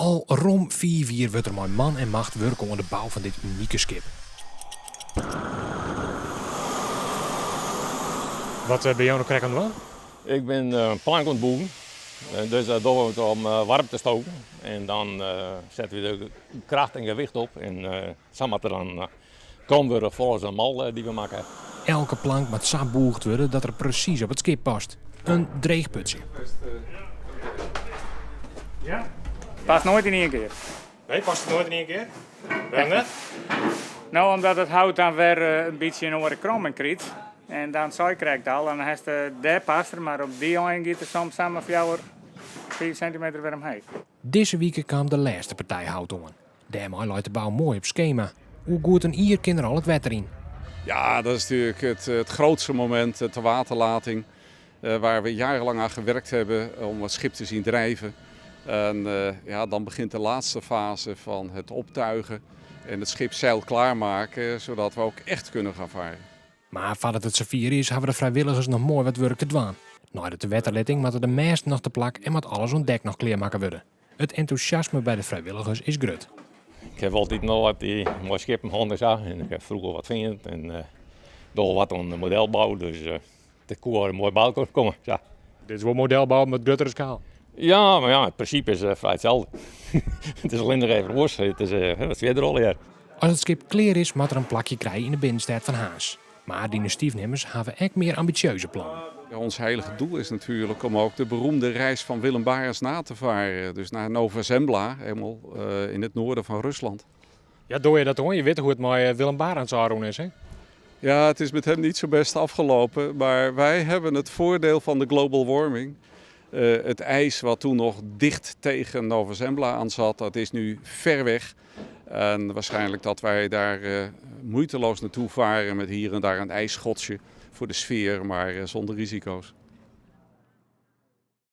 Al rom fiif jier wurdt der mei man en macht wurke oan de bou fan dit unike skip. Wat binne jo no krekt oan it dwaan? Ik bin in plank oan it bûgen. Dus dat dogge we om waarm te stoken. En dan sette we de kracht en gewicht op en sa moat der dan krom wurde folgens de mal dy't we makke hawwe. Elke plank moat sa bûgd wurde dat er presys op it skip past. In dreech putsje. Past noait yn ien kear. Nee, past it noait yn ien kear? Wêrom net? No, omdat it hout dan wer in bytsje in oare kromming krijt. En dan sei ik krekt al, dan hast dêr past er, mar op dy ein giet er soms samar fjouwer, fiif sintimeter wer omheech. Dizze wike kaam de lêste partij hout oan. Dêrmei leit de bou moai op skema. Oer goed in jier kin er al it wetter yn. Ja, dat is natuurlijk het, het grootste moment, de tewaterlating, waar we jarenlang aan gewerkt hebben om het schip te zien drijven. En ja, dan begint de laatste fase van het optuigen en het schip zeilklaar maken, zodat we ook echt kunnen gaan varen. Mar foardat it safier is, hawwe de frijwilligers noch moai wat wurk te dwaan. Nei de tewetterlitting moatte de mêsten noch te plak en moat alles oan dek noch klearmakke wurde. It entûsjasme by de frijwilligers is grut. Ik haw altyd noch wat mei skippen hân en sa. En ik haw froeger wat fearn en doch wat oan de modelbou. Dus it koe al moai by elkoar komme. Sa. Dit is wol modelbou met gruttere skaal. Ja, mar ja, it prinsipe is frij itselde. It is allinnich even oars. It is wat fierder allegear. As it skip klear is, moat er in plakje krije yn de binnenstêd fan Harns. Mar de inisjatyfnimmers hawwe ek mear ambisjeuze plannen. Ja, ons heilige doel is natuurlijk om ook de beroemde reis van Willem Barentsz na te varen. Dus naar Nova Zembla, helemaal in het noorden van Rusland. Ja, doar je dat oan? Je witte hoe't it mei Willem Barentsz ôfrûn is, hè? Ja, het is met hem niet zo best afgelopen. Maar wij hebben het voordeel van de global warming. Het ijs wat toen nog dicht tegen Nova Zembla aan zat, dat is nu ver weg. En waarschijnlijk dat wij daar moeiteloos naartoe varen met hier en daar een ijsschotje voor de sfeer, maar zonder risico's.